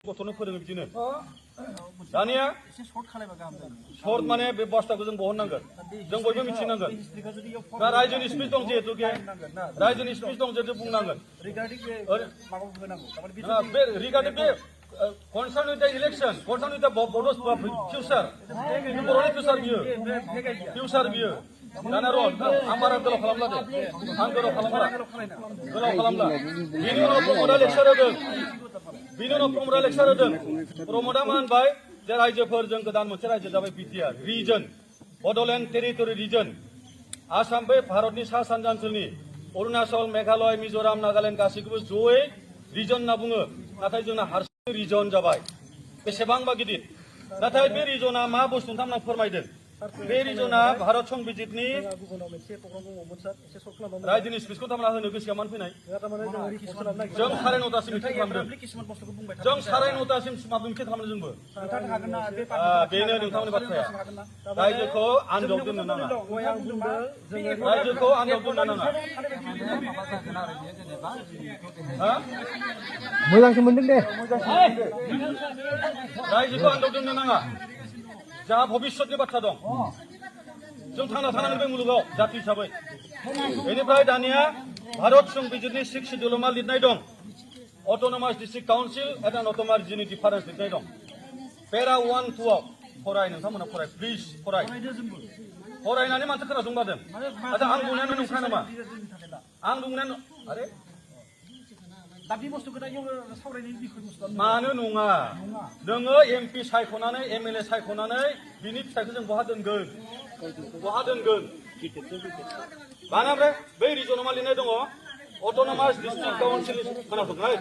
गथ'नो फोरोङो बिदिनो दानिया सर्ट माने बे बास्थाखौ जों बहननांगोन जों बयबो मिथिनांगोन दा रायजोनि स्पिच दं जिहेतु रायजोनि स्पिच दं जिहेतु बुंनांगोन बे रिगार्डिं बे concern with the election, concern with the Bodo's future, बर'नि future बियो दाना र' आमारा गोलाव खालामला दे आं गोलाव खालामला बिनि उनाव प्रमदा लेक्सार होदों प्रमदा मा होनबाय जे रायजोफोरजों गोदान मोनसे रायजो जाबाय BTR region Bodoland territory region Assam बे भारतनि सा सानजा ओनसोलनि अरुणाचल मेघालय मिज'राम नागालेण्ड गासैखौबो जयै रिजन होनना बुङो नाथाय जोंना हारसिं रिजन जाबाय बेसेबांबा गिदिर नाथाय बे रिजना मा बुस्थु नोंथांमोना फोरमायदों बे रिजना भारत संबिजितनि रायजोनि स्पिचखौ थारमाना होनो गोसोआ मानो फैनाय जों 9:30सिम मिटिं खालामदों जों 9:30सिम माबा मिटिं खालामदों जोंबो बेनो नोंथांमोननि बाथ्राया रायजोखौ आन्दोआव दोननो नाङा रायजोखौ आन्दोआव दोननो नाङा मोजांसो मोनदों दे रायजोखौ आन्दोआव दोननो नाङा जाहा भबिष्यतनि बाथ्रा दं जों थांना थानांगोन बे मुलुगाव जाति हिसाबै बेनिफ्राय दानिया भारत संबिजितनि 6 शिड्युलाव मा लिरनाय दं autonomous district council and autonomous रिजननि डिफारेन्स लिरनाय दं पेरा 1-2 आव फराय नोंथांमोना फराय प्लिज फरायनानै माथो खोनासंबादों आচ্ছা आं बुंनायानो नंखाया नामा आं बुंनायानो आरे मानो नङा नोङो एमपि सायख'नानै एमएलए सायख'नानै बिनि फिथाइखौ जों बहा दोनगोन मानो ओमफ्राय बै रिजनाव मा लिरनाय दङ अट'नमास डिस्ट्रिक्ट काउन्सिलनि खोनासंनाय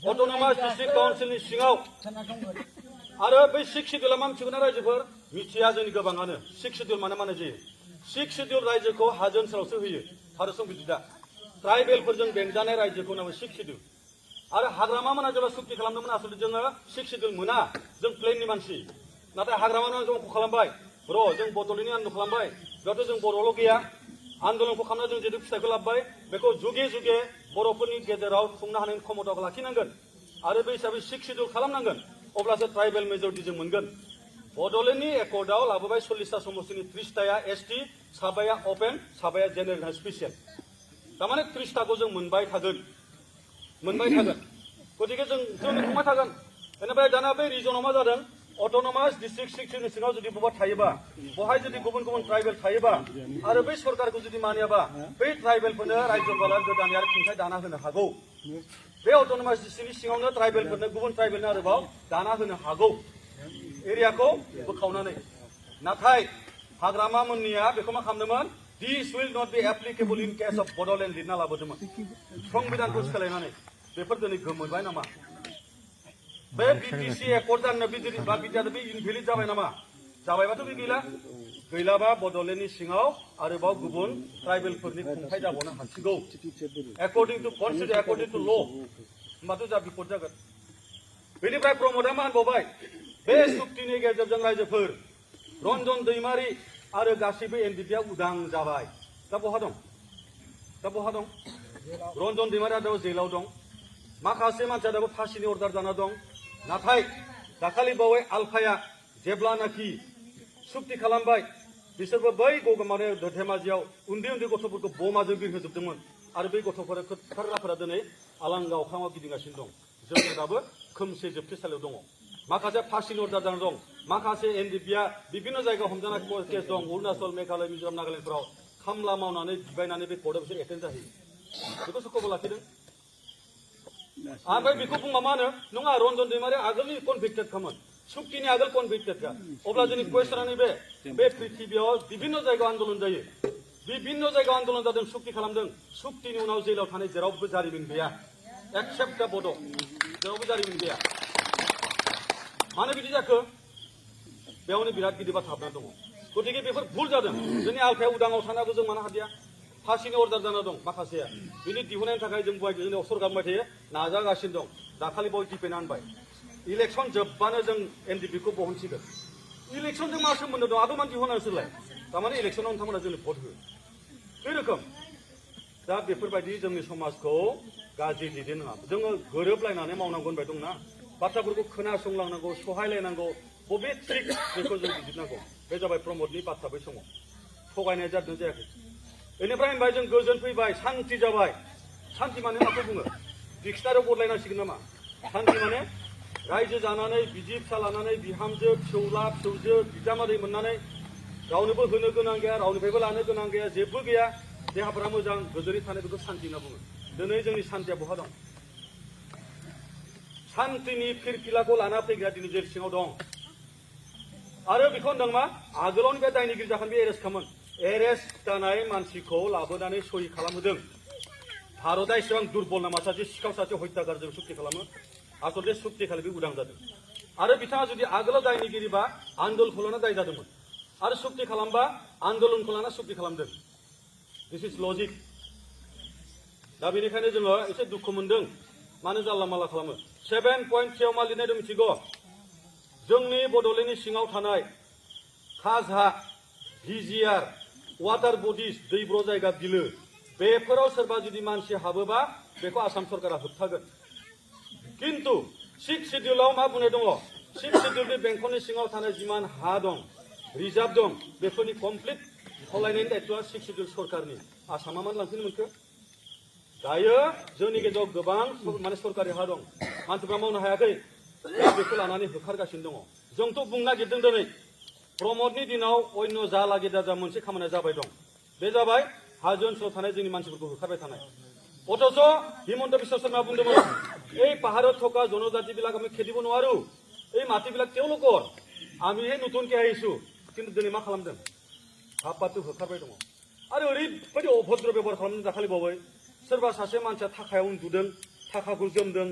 अट'नमास डिस्ट्रिक्ट काउन्सिलनि सिङाव आरो बै 6 शिड्युला मा मिथिगौ ना रायजोफोर मिथिया जोंनि गोबाङानो 6 शिड्युल माने जायो 6 शिड्युल रायजोखौ हाजो ओनसोलावसो होयो भारत संबिजितआ ट्राइबेलफोरजों बेंजानाय रायजोखौ नांगौ 6 शिड्युल आरो हाग्रामा मोना जेब्ला सुक्ति खालामदोंमोन आसलथे जोङो 6 शिड्युल मोना जों प्लेननि मानसि नाथाय हाग्रामा जों खालामबाय र' जों बड'लेण्डनि आन्दोलन खालामबाय बेयावथ' जों बर'ल' गैया आन्दोलनखौ खालामना जों जिहेतु फिथाइखौ लाबोबाय बेखौ जुगे जुगे बर'फोरनि गेजेराव खुंनो हानायनि क्षमताखौ लाखिनांगोन आरो बे हिसाबै 6 शिड्युल खालामनांगोन अब्लासो ट्राइबेल मेजरिटि जों मोनगोन बड'लेण्डनि एकर्डआव लाबोबाय 40टा समस्तिनि 30टाया एसटि साबाया अपेन साबाया जेनेरेल आरो स्पेसियेल तारमाने 30टाखौ जों मोनबाय थागोन गतिके जोंनि खुंबाय थागोन बेनिफ्राय दाना बे रिजनाव मा जादों अट'नमास डिस्ट्रिक्ट सिक्सनि सिङाव जुदि बबेबा थायोबा बहाय जुदि गुबुन ट्राइबेल थायोबा आरो बै सरकारखौ जुदि मानियाबा बै ट्राइबेलफोरनो रायजोफोरा गोदान आरो खुंथाय दाना होनो हागौ बे अट'नमास डिस्ट्रिक्टनि सिङावनो ट्राइबेलफोरनो गुबुन ट्राइबेलनो आरोबाव दाना होनो हागौ एरियाखौ बोखावनानै नाथाय हाग्रामा मोननिया बेखौ मा खालामदोंमोन This will not be applicable in case of Bodoland लिरना लाबोदोंमोन संबिधानखौ सोलायनानै बेफोर दिनै गोमोरबाय नामा बे बिटिसि एकर्ड जानो बिटिआर बे इनभेलिड जाबाय नामा जाबायबाथ' बे गैलाबा बड'लेण्डनि सिङाव आरोबाव गुबुन ट्राइबेलफोरनि खुंथाय जाबावनो हासिगौ according to constitution according to law होमबाथ' जा बिपद जागोन बेनिफ्राय प्रमदा मा होनबावबाय बे सुक्तिनि गेजेरजों रायजोफोर रन्जन दैमारि आरो गासैबो एनडिपिआ उदां जाबाय दा बहा दं रन्जन दैमारिया दाबो जेलाव दं माखासे मानसिया दाबो फासिनि अर्डार जाना दं नाथाय दाखालि बावै आलफाया जेब्लानाखि सुक्ति खालामबाय बिसोरबो बै गगमारे धेमाजियाव उन्दै गथ'फोरखौ बमाजों बिरहोजोबदोंमोन आरो बै गथ'फोरा खोथाराफोरा दिनै आलांगा अख्राङाव गिदिंगासिनो दं जों दाबो खोमसि जोबथेसालियाव दङ माखासे फासिनि अर्डार जाना दं माखासे एनडिपिआ बिभिन्न जायगायाव हमजानाय केस दं अरुणाचल मेघालय मिज'राम नागालेण्डफोराव खामला मावनानै बिबायनानै बे कर्टआव बिसोर एटेन्ड जाहैयो बेखौ सोरखौबो लाखिदों ओमफ्राय बेखौ बुंबा मा होनो नङा रन्जन दैमारिया आगोलनि कनभिक्टेड खामोन सुक्तिनि आगोल कनभिक्टेडखा अब्ला जोंनि कुवेसनानो बे पृथिबियाव बिभिन्न जायगायाव आन्दोलन जायो बिभिन्न जायगायाव आन्दोलन जादों सुक्ति खालामदों सुक्तिनि उनाव जेलाव थानाय जेरावबो जारिमिन गैया एक्सेप्ट दा बड' जेरावबो जारिमिन गैया मानो बिदि जाखो बेयावनो बिराद गिदिर बाथ्रा हाबना दङ गतिके बेफोर भुल जादों जोंनि आलफाया उदाङाव थानायाबो जों मानो हादिया फासिनि अर्डार जाना दं माखासेया बिनि दिहुननायनि थाखाय जों जोंनि सरकार बुंबाय थायो नाजागासिनो दं दाखालि बावै दिपेना होनबाय इलेक्सन जोबबानो जों एनडिपिखौ बहनसिगोन इलेक्सनजों मा सोमोन्दो दं आबो मानसि दिहुननांसोलाय थारमाने इलेक्सनाव नोंथांमोना जोंनो भट हो बे रोखोम दा बेफोरबायदि जोंनि समाजखौ गाज्रि दैदेननाङा जोङो गोरोबलायनानै मावनांगौ होनबाय दंना बाथ्राफोरखौ खोनासंलांनांगौ सहायलायनांगौ बबे ट्रिक बेखौ जों बिजिरनांगौ बे जाबाय प्रमदनि बाथ्रा बै समाव थगायनाय जादों जायाखै बेनिफ्राय होनबाय जों गोजोन फैबाय शान्ति जाबाय शान्ति माने माखौ बुङो डिक्सनारियाव बदलायनांसिगोन नामा शान्ति माने रायजो जानानै बिदि फिसा लानानै बिहामजो फिसौला फिसौजो बिजामादै मोननानै रावनोबो होनो गोनां गैया रावनिफ्रायबो लानो गोनां गैया जेबो गैया देहाफोरा मोजां गोजोनै थानाय बेखौ शान्ति होनना बुङो दिनै जोंनि शान्तिया बहा दं शान्तिनि फिरफिलाखौ लाना फैग्रा दिनै जेल सिङाव दं आरो बेखौ होनदों मा आगोलावनो बे दायनिगिरि जाखान बे एरेस्ट खालामोन एरेस्ट जानाय मानसिखौ लाबोनानै सहि खालामहोदों भारतआ एसेबां दुर्बल नामा सासे सिखाव सासे हत्यागारजों सुक्ति खालामो आसलथे सुक्ति खालि बे उदां जादों आरो बिथाङा जुदि आगोलाव दायनिगिरिबा आन्दोलनखौ लाना दाय जादोंमोन आरो सुक्ति खालामबा आन्दोलनखौ लाना सुक्ति खालामदों दिस इज लजिक दा बेनिखायनो जोङो एसे दुखु मोनदों मानो जानला माला खालामो 7.3 मा लिरनाय दं मिथिगौ जोंनि बड'लेण्डनि सिङाव थानाय खाजहा भिजिआर वाटार बडिज दैब्र' जायगा बिलो बेफोराव सोरबा जुदि मानसि हाबोबा बेखौ आसाम सरकारा होबथागोन किन्तु 6 शिड्युलाव मा बुंनाय दङ 6 शिड्युलनि बेंखननि सिङाव थानाय जिमान हा दं रिजार्भ दं बेफोरनि कमप्लिट खावलायनायनि दायित्वआ 6 शिड्युल सरकारनि आसामा मानो लांफिननो मोनखो दायो जोंनि गेजेराव गोबां माने सरकारि हा दं मानसिफ्रा मावनो हायाखै बेखौ लानानै होखारगासिनो दङ जोंथ' बुंनो नागिरदों दिनै प्रमदनि दिनाव अन्य जाला गेदा जा मोनसे खामानिया जाबाय दं बे जाबाय हाजो ओनसोलाव थानाय जोंनि मानसिफोरखौ होखारबाय थानाय অথচ হিমন্ত বিশ্ব শৰ্মা বুন্দেমন এই পাহাৰত থকা জনজাতিবিলাক আমি খেদিব নোৱাৰো এই মাটিবিলাক তেওঁলোকৰ আমিহে নতুনকৈ আহিছো কিন্তু দিनै मा खालामदों हाब्बाथो होखारबाय दङ आरो ओरैबायदि अभद्र बेबहार खालामदों दाखालि बावै सोरबा सासे मानसिया थाखायाव उन्दुदों थाखाखौ जोमदों